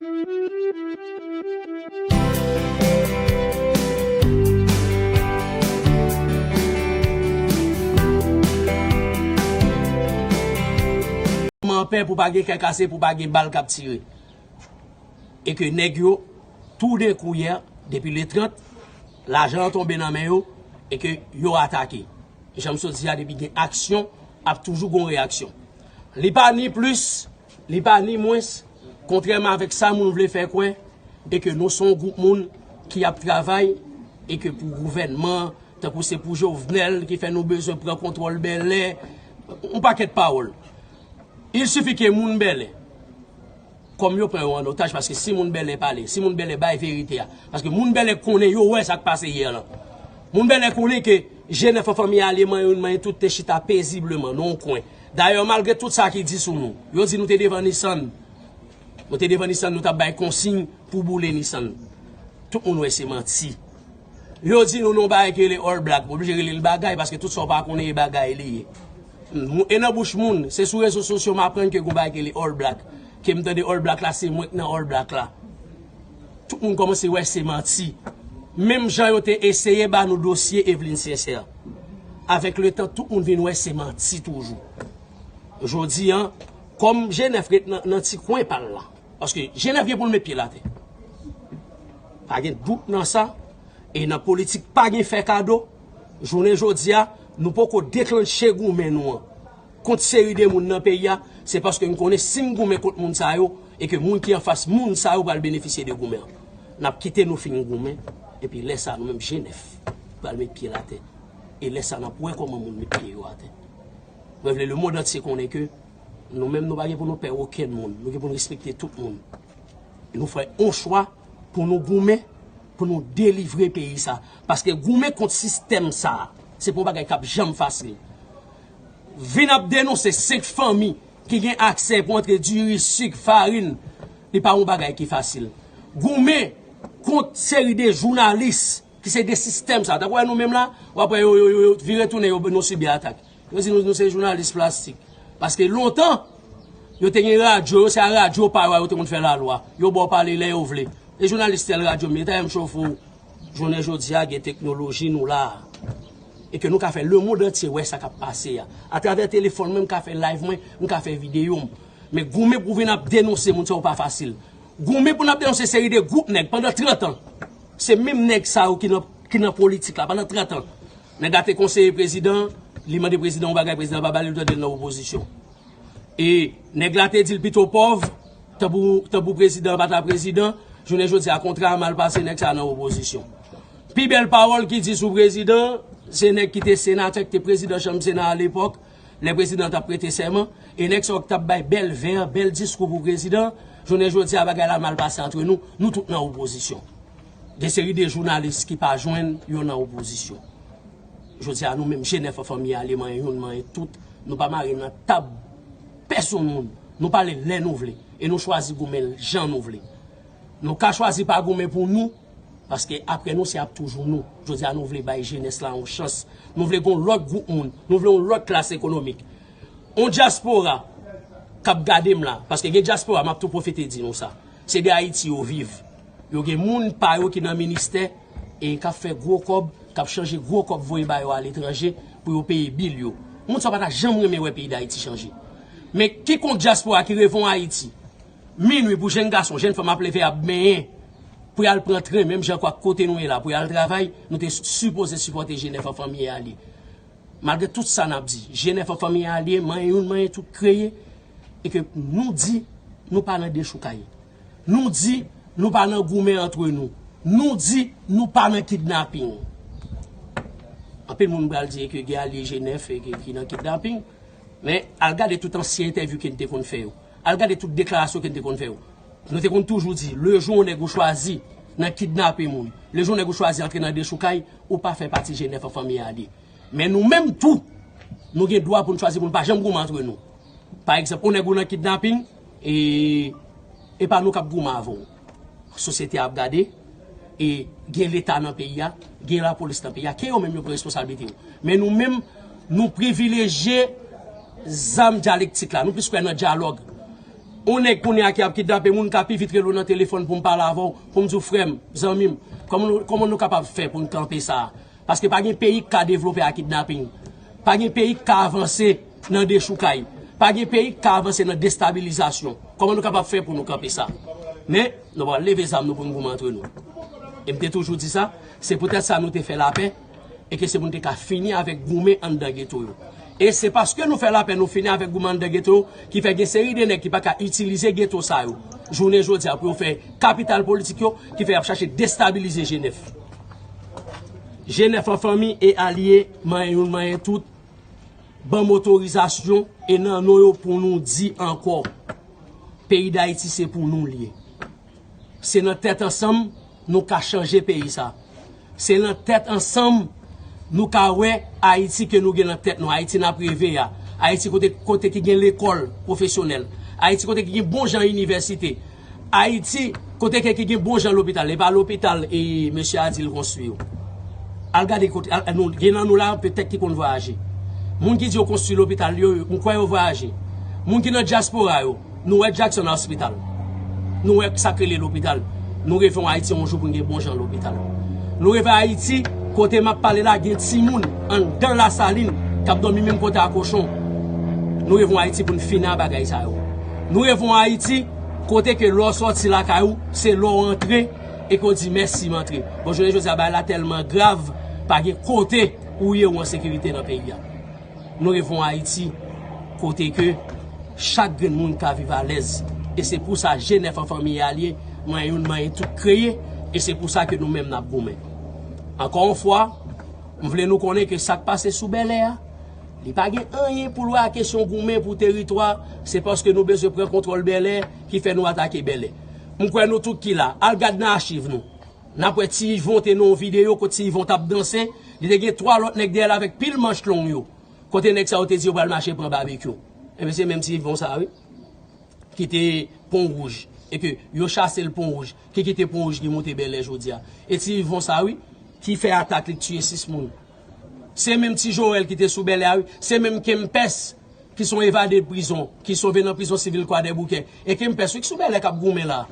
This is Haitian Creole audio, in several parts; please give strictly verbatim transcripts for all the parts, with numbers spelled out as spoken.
Kòman pè pou pa gen kè kase, pou pa gen bal k ap tire? E ke nèg yo, toudenkou yè, depi le trant, lajan an tonbe nan men yo, e ke yo atake. Jan m sot di a, depi gen aksyon, ap toujou gon reyaksyon. Li pa ni plis, li pa ni mwens, kontrèman avèk sa moun vle fè kwè, e ke nou se yon gwoup moun ki ap travay, e ke pou gouvènman, tankou se pou Jovenel ki fè nou bezwen pran kontwòl Bèlè, yon pakèt pawòl. Il sifi ke moun Bèlè, kòm yo pran yo an otaj, paske si moun Bèlè pale, si moun Bèlè bay verite a, paske moun Bèlè konnen, yo wè sa k pase yè lan. Moun Bèlè konnen ke G nèf an fanmi Alye manyen youn manyen tout te chita pezibleman nan yon kwen. Dayè, malgre tout sa ki di sou nou, yo di nou te devan Nissan. Nou te devan Nissan, nou t ap bay konsiy pou boule Nissan. Tout moun wè se manti. Yo di nou non bagay ki rele All Black, oblije rele l bagay, paske tout sa w pa konnen e bagay li ye. M, e nan bouch moun, se sou rezo sosyo m aprann ke gon bagay ki rele All Black. Ke m tande All Black la, se mwen k nan All Black la. Tout moun kòmanse wè se manti. Menm jan yo te eseye ba nou dosye Eveline Sincère. Avèk letan, tout moun vin wè se manti toujou. Jodi a, kòm G nèf ret nan, nan ti kwen pa l la, paske G nèf gen pou l met pye l atè. Pa gen dout nan sa. E nan politik, pa gen fè kado. Jounen jodi a, nou poko deklanche goumen nou an kont seri de moun nan peyi a, se paske n konnen si n goumen kont moun sa yo, e ke moun ki anfas moun sa yo pral benefisye de goumen an. N ap kite nou fin goumen, epi lè sa a, nou menm G nèf pral met pye l atè. E lè sa a, n ap wè kòman moun met pye yo atè. Mwen vle lemonn antye konnen ke nou menm, nou pa gen pou nou pè okenn moun. Nou gen pou nou respekte tout moun. Nou fè yon chwa pou nou goumen, pou nou delivre peyi sa. Paske goumen kont sistèm sa, se pa yon bagay k ap janm fasil. Vin ap denonse senk fanmi ki gen aksè pou antre diri, sik, farin, li pa yon bagay ki fasil. Goumen kont seri de jounalis ki se de sistèm sa. Tankou wè nou menm la, w ap wè yo, yo, yo, yo vire tounen, yo, nou sibi atak. Yo di nou, nou se jounalis plastik. Paske lontan, yo te gen radyo, yo se a radyo pa yo a yo te konn fè lalwa. Yo ba w pale lè yo vle. E jounalis tèl radyo m ye, ta m chofe w. Jounen jodi a, gen teknoloji nou la a. E ke nou ka fè lemonn antye wè sa k ap pase a. Atravè telefòn mwen, m ka fè live mwen, m ka fè videyo m. Men goumen pou vin ap denonse moun sa yo pa fasil. Goumen pou n ap denonse seri de gwoup nèg pandan trant an. Se menm nèg sa yo ki nan, ki nan politik la pandan trant an. Nèg la te konseye prezidan, li mande prezidan yon bagay, prezidan pa ba li, li tande l nan opozisyon. E nèg la te di l pito pòv, tanpou, tanpou prezidan an pa ta prezidan, jounen jodi a kontra a mal pase, nèg sa a nan opozisyon. Pi bèl pawòl ki di sou prezidan, se nèg ki te senatè, ki te prezidan chanm sena alepòk, lè prezidan t ap prete sèman, e nèg sa yo ki t ap bay bèl vè, bèl diskou pou prezidan, jounen jodi a bagay la mal pase antre nou, nou tout nan opozisyon. Gen seri de jounalis ki pa jwenn yo nan opozisyon. Jodi a nou menm G nèf an fanmi Alye manyen youn, manyen tout, nou pa mare nan tab pèsonn moun. Nou pale lè nou vle, e nou chwazi goumen jan nou vle. Nou ka chwazi pa goumen pou nou, paske apre nou se ap toujou nou. Jodi a nou vle bay jenès la yon chans. Nou vle gon lòt gwoup moun, nou vle yon lòt klas ekonomik. Yon dyaspora k ap gade m la, paske gen dyaspora, m ap tou pwofite di nou sa. Se de Ayiti yo viv. Yo gen moun pa yo ki nan ministè e k ap fè gwo kòb, k ap chanje gwo kòb voye ba yo aletranje pou yo peye bil yo. Moun sa yo pa ta janm renmen wè peyi Dayiti chanje. Men kikonk dyaspora ki reve yon Ayiti, minwi pou jenn gason, jenn fanm ap leve ap benyen, pou y al pran tren, menm jan ak kote nou ye la, pou y al travay, nou te sipoze sipòte G nèf an fanmi Alye. Malgre tout sa n ap di, G nèf an fanmi Alye, manyen youn, manyen tout kreye, e ke nou di, nou pa nan dechoukay. Nou di, nou pa nan goumen antre nou. Nou di, nou pa nan kidnaping. Anpil moun pral di ke gen alye G nèf e ke ki nan kidnaping, men al gade tout ansyen entèvyou ke n te konn fè yo. Al gade tout deklarasyon ke n te konn fè yo. Nou te konn toujou di, lejou yon nèg ou chwazi nan kidnape moun, lejou yon nèg ou chwazi antre nan dechoukay, ou pa fè pati G nèf an fanmi Alye. Men nou menm tou, nou gen dwa pou n chwazi pou n pa janm goumen antre nou. Pa egzanp, yon nèg ou nan kidnaping, e, e pa nou k ap goumen avè w. Sosyete a ap gade, e gen Leta nan peyi a, gen lapolis nan peyi a, ke yo menm yo pran responsablite yo. Men nou menm, nou privilejye zam dyalektik la, nou plis kwè nan dyalòg. Yon nèg kounye a ki ap kidnape moun ka pi vit rele w nan telefòn pou m pale avè w, pou m di w, frè m, zanmi m, kòman nou, kòman nou kapab fè pou n kanpe sa a? Paske pa gen peyi k ka devlope ak kidnaping. Pa gen peyi k ka avanse nan dechoukay. Pa gen peyi k ka avanse nan destabilizasyon. Kòman nou kapab fè pou nou kanpe sa? Men, nou pral leve zam nou pou n goumen antre nou. E m te toujou di sa, se poutèt sa nou te fè lapè, e ke se pou n te ka fini avèk goumen anndan geto yo. E se paske nou fè lapè, nou fini avèk goumen anndan geto yo, ki fè gen seri de nèg ki pa ka itilize geto sa yo jounen jodi a pou yo fè kapital politik yo, ki fè y ap chache destabilize G nèf. G nèf an fanmi e alye, manyen youn, manyen tout, ban m otorizasyon e nan non yo pou nou di ankò, peyi Dayiti se pou nou l ye. Se nan tèt ansanm nou ka chanje peyi sa. Se nan tèt ansanm nou ka wè Ayiti ke nou gen nan tèt nou. Ayiti n ap reve a. Ayiti kote, kote ki gen lekòl pwofesyonèl. Ayiti kote ki gen bon jan inivèsite. Ayiti kote ke ki gen bon jan lopital. E pa lopital e mesye a di l konstwi yo. Al gade kote, al, nou, gen nan nou la, petèt ki konn vwayaje. Moun ki di yo konstwi lopital yo, m kwè yo vwayaje. Moun ki nan dyaspora yo, nou wè Jackson Hospital. Nou wè sa k rele lopital. Nou reve yon Ayiti yon jou pou n gen bon jan lopital. Nou reve Ayiti, kote m ap pale la, gen timoun anndan Lasalin k ap dòmi menm kote a kochon. Nou reve yon Ayiti pou n fini ak bagay sa yo. Nou reve yon Ayiti kote ke lè w sòti lakay ou, se lè w antre e ke w di mèsi m antre. Bon, jounen jodi a, bagay la tèlman grav, pa gen kote ou ye ou an sekirite nan peyi a. Nou reve yon Ayiti kote ke chak grenn moun ka viv alèz. E se pou sa G nèf an fanmi e alye, manyen youn, manyen tout kreye, e se pou sa ke nou menm n ap goumen. Ankò yon fwa, m vle nou konnen ke sa k pase sou Bèlè a, li pa gen anyen pou l wè ak kesyon goumen pou teritwa, se paske nou bezwen pran kontwòl Bèlè ki fè nou atake Bèlè. M kwè nou tout ki la, al gad nan achiv nou. N ap wè Ti Yvon te nan yon videyo kote Ti Yvon t ap danse, li te gen twa lòt nèg dèyè l avèk pil manch long yo. Kote nèg sa yo te di yo pral mache pran Babekyou. Enben se menm Ti Yvon sa a wi, ki te Pon Wouj, e ke yo chase l Pon Wouj, ki kite Pon Wouj ki moute Bèlè jodi a. E Ti Yvon sa a wi, ki fè atak li, ki tiye sis moun. Se menm Ti Joel ki te sou Bèlè a wi, se menm Kempès ki se yon evade de prizon, ki sove nan prizon sivil Kwadèboukè. E Kempès wi k sou Bèlè k ap goumen la.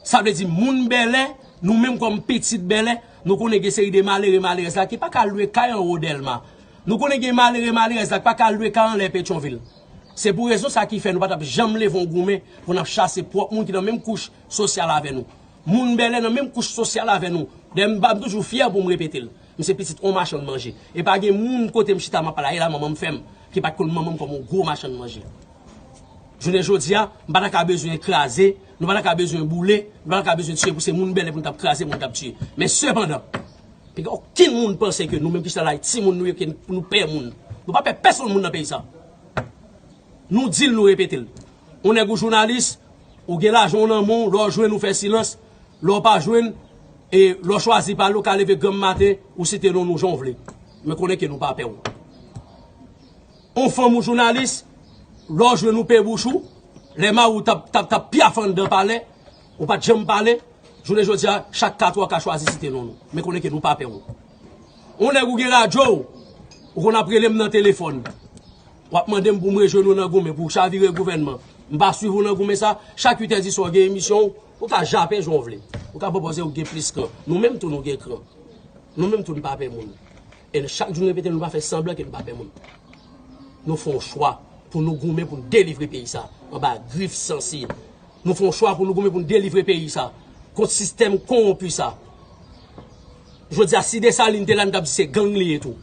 Sa vle di moun Bèlè, nou menm kòm pitit Bèlè, nou konnen gen seri de malere, malerèz la ki pa ka lwe kay anwo Dèlma. Nou konnen gen malere, malerèz la ki pa ka lwe kay anlè Petyonvil. Se pou rezon sa ki fè nou pa t ap janm leve yon goumen pou n ap chase pwòp moun ki nan menm kouch sosyal avè nou. Moun Bèlè nan menm kouch sosyal avè nou. Dayè m pa, m toujou fyè pou m repete l. M se pitit yon machann manje. E pa gen moun kote m chita m ap pale a, e la manman m fè m, ki pa t konn manman m kòm yon gwo machann manje. Jounen jodi a, m pa ta ka bezwen kraze, nou pa ta ka bezwen boule, nou pa ta ka bezwen tiye pou se moun Bèlè pou n t ap kraze, pou n t ap tiye. Men sepandan, pa gen okenn moun panse ke nou menm ki chita la, timoun nou ye, ke nou pè moun. Nou pa pè pèsonn moun nan peyi sa. Nou di l, nou repete l. Yon nèg ou jounalis, ou gen lajan w nan men w, lè w jwenn ou fè silans, lè w pa jwenn, e lè w chwazi pale, ou ka leve granm maten, ou site non nou jan w vle. Men konnen ke nou pa pè w. Yon fanm ou jounalis, lè w jwenn ou pe bouch ou, lè mari w t ap, t ap, t ap pyaf anndan palè, ou pa t janm pale, jounen jodi a, chak katwa w ka chwazi site non nou. Men konnen ke nou pa pè w. Yon nèg ou gen radyo w, ou konn ap rele m nan telefòn. W ap mande m pou m rejwenn ou nan goumen, pou w chavire gouvènman. M pa swiv ou nan goumen sa, chak uit è di swa w gen emisyon w, ou ka jape jan w vle. Ou ka pwopoze ou gen plis kran. Nou menm tou nou gen kran. Nou menm tou nou pa pè moun. E chak jou nou repete, nou pa fè sanblan ke nou pa pè moun. Nou fè yon chwa pou nou goumen pou n delivre peyi sa anba grif sansi. Nou fè yon chwa pou nou goumen pou n delivre peyi sa kont sistèm kowonpi sa. Jodi a, si Desalin te la, n t ap di se gang li ye tou.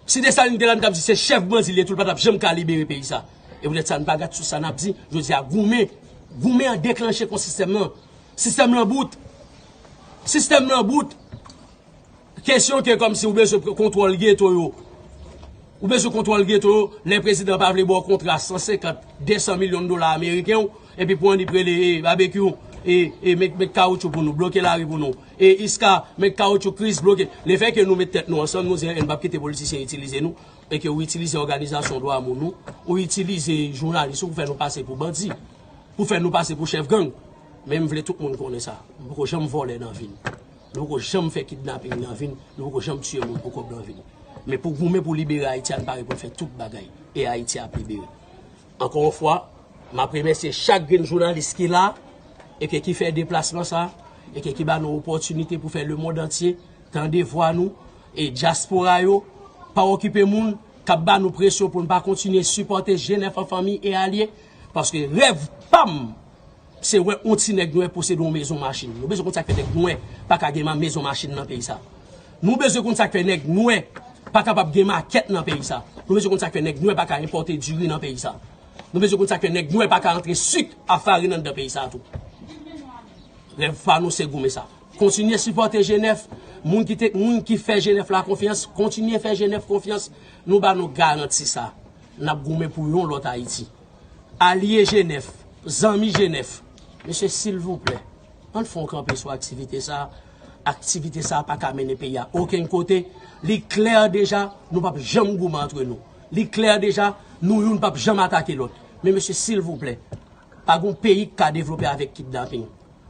Si Desalin te la, n t ap di se chèf bandi li ye tou, li pa t ap janm ka libere peyi sa. E poutèt sa, n pa gad sou sa n ap di. Jodi a, goumen, goumen an deklanche kont sistèm nan. Sistèm nan bout. Sistèm nan bout. Kesyon ke kòmsi ou bezwen pran kontwòl geto yo. Ou bezwen kontwòl geto yo, lè prezidan pa vle ba w kontra san senkant, de san milyon dola ameriken w, epi pou annik rele, e, Babekyou, e, e, met, met kawoutchou pou nou, bloke lari pou nou. E, Iska, met kawoutchou, Kris, bloke. Lefètke nou met tèt nou ansanm, nou di, "N p ap kite politisyen itilize nou," e ke ou itilize òganizasyon dwa moun ou, ou itilize jounalis ou pou fè nou pase pou bandi, pou fè nou pase pou chèf gang. Men m vle tout moun konnen sa. M poko janm vòlè nan vi n. Nou poko janm fè kidnaping nan vi n. Nou poko janm tiye moun pou kòb nan vi n. Men pou goumen pou libere Ayiti a, n pare pou n fè tout bagay. E Ayiti ap libere. Ankò yon fwa, m ap remèsye chak grenn jounalis ki la, e ke ki fè deplasman sa, e ke ki ba nou opòtinite pou fè lemonn antye tande vwa nou, e dyaspora yo, pa okipe moun k ap ba nou presyon pou n pa kontinye sipòte G nèf an fanmi e alye, paske rèv pa m, se wè yon ti nèg nwè posede yon mezon machin. Nou bezwen konn sa k fè nèg nwè pa ka gen ma- mezon machin nan peyi sa. Nou bezwen konn sa k fè nèg nwè pa kapab gen makèt nan peyi sa. Nou bezwen konn sa k fè nèg nwè pa ka enpòte diri nan peyi sa. Nou bezwen konn sa k fè nèg nwè pa ka antre sik a farin anndan peyi sa tou. Rèv pa nou se goumen sa. Kontinye sipòte G nèf. Moun ki te, moun ki fè G nèf la konfyans, kontinye fè G nèf konfyans. Nou ba nou garanti sa. N ap goumen pou yon lòt Ayiti. Alye G nèf, zanmi G nèf, mesye, silvouplè, ann fè yon kanpe sou aktivite sa a. Aktivite sa a pa ka mennen peyi a okenn kote. Li klè deja, nou p ap janm goumen antre nou. Li klè deja, nou youn p ap janm atake lòt. Men mesye, silvouplè, pa gon peyi k ka devlope avèk kidnaping.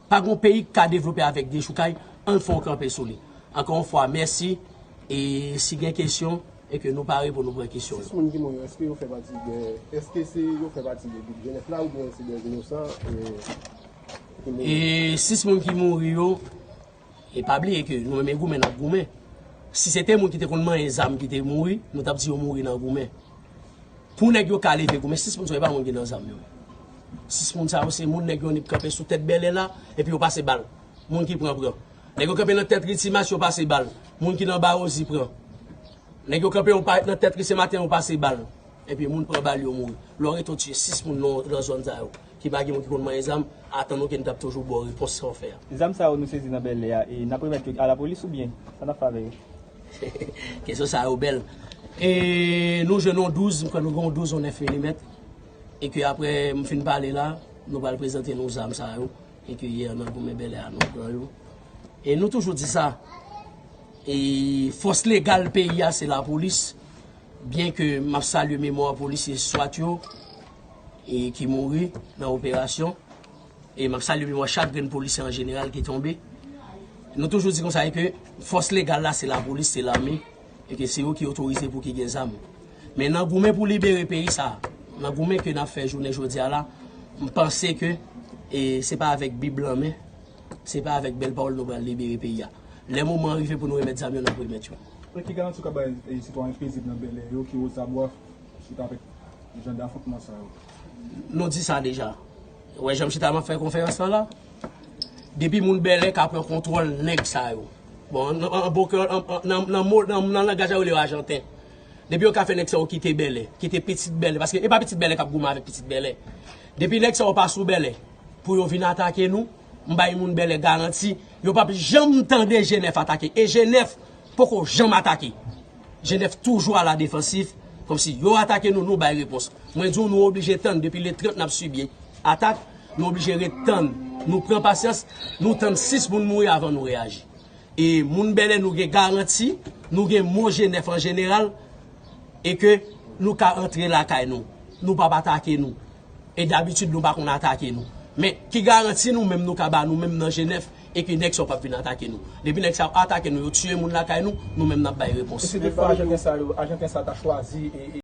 Pa gon peyi k ka devlope avèk dechoukay. Ann fè yon kanpe sou li. Ankò yon fwa, mèsi. E si gen kesyon, e ke nou pare pou nou pran kesyon yo. Sis moun ki mouri yo, èske yo fè pati de, èske se yo fè pati de gwoup G nèf la oubyen se de inosan, e, ki mouri? E sis moun ki mouri yo, e pa bliye ke nou menm e goumen n ap goumen. Si se te moun ki te konn manyen zam ki te mouri, nou t ap di yo mouri nan goumen. Pou nèg yo ka leve goumen, sis moun sa yo e pa moun ki nan zam yo. Sis moun sa yo se moun nèg yo nip kanpe sou tèt bèlè la, epi yo pase bal. Moun ki pran, pran. Nèg yo kanpe nan tèt ri Timas, yo pase bal. Moun ki nan Bawozi pran. Nèg yo kanpe yon pa- nan tèt ri Senmaten, yo pase bal. Epi moun pran bal, yo mouri. Lè w rete w tiye sis moun nan, nan zòn sa yo, ki pa gen moun ki konn manyen zam, atann ou ke n t ap toujou ba w repons sa w fè a. Zam sa yo nou sezi nan bèlè a, e n ap remèt yo a lapolis oubyen? Sa n ap fè avè yo? Kesyon sa yo bèl. E nou jwenn yon douz, m kwè nou gen yon douz, yon nèf milimèt. E ke apre m fin pale la, nou pral prezante nou zam sa yo. E ke yè nan goumen bèlè a nou pran yo. E nou toujou di sa. E fòs legal peyi a se lapolis. Byen ke m ap salye memwa polisye swat yo, e ki mouri nan operasyon. E m ap salye memwa chak grenn polisye an jeneral ki tonbe. Nou toujou di konsa e ke fòs legal la se lapolis, se lame, e ke se yo ki otorize pou ki gen zam. Men nan goumen pou libere peyi sa, nan goumen ke n ap fè jounen jodi a la, m panse ke, e, se pa avèk bib lan men, se pa avèk bèl pawòl nou pral libere peyi a. Lè moman an rive pou nou remèt zam yo, n ap remèt yo. Ki garanti w ka bay, e, sitwayen pezib nan bèlè yo ki Wozabwa, suit avèk jan dafwontman sa yo? Nou di sa deja. Ou wè jan m chita m ap fè konferans lan la? Depi moun bèlè ka pran kontwòl nèg sa yo. Bon, an, an, an bon kreyòl, an, an, nan, nan mo, nan, nan langaj la yo rele yo ajanten. Depi yo ka fè nèg sa yo kite bèlè, kite pitit bèlè, paske e pa pitit bèlè k ap goumen avèk pitit bèlè. Depi nèg sa yo pa sou bèlè pou yo vin atake nou, m bay moun bèlè garanti, yo p ap janm tande G nèf atake. E G nèf poko janm atake. G nèf toujou aladefansif, kòmsi yo atake nou, nou bay repons. Mwen di w, nou oblije tann, depi le trant n ap sibi atak, nou oblije ret tann. Nou pran pasyans, nou tann sis moun mouri avan nou reyaji. E moun bèlè, nou gen garanti, nou gen mo G nèf an jeneral, e ke nou ka antre lakay nou. Nou p ap atake nou. E dabitid, nou pa konn atake nou. Men, ki garanti nou menm nou ka ba nou menm nan G nèf, e ke nèg sa yo p ap vin atake nou? Depi nèg sa yo atake nou, yo tiye moun lakay nou, nou menm n ap bay repons. E si toutfwa ajanten sa yo, ajanten sa ta chwazi, e, e,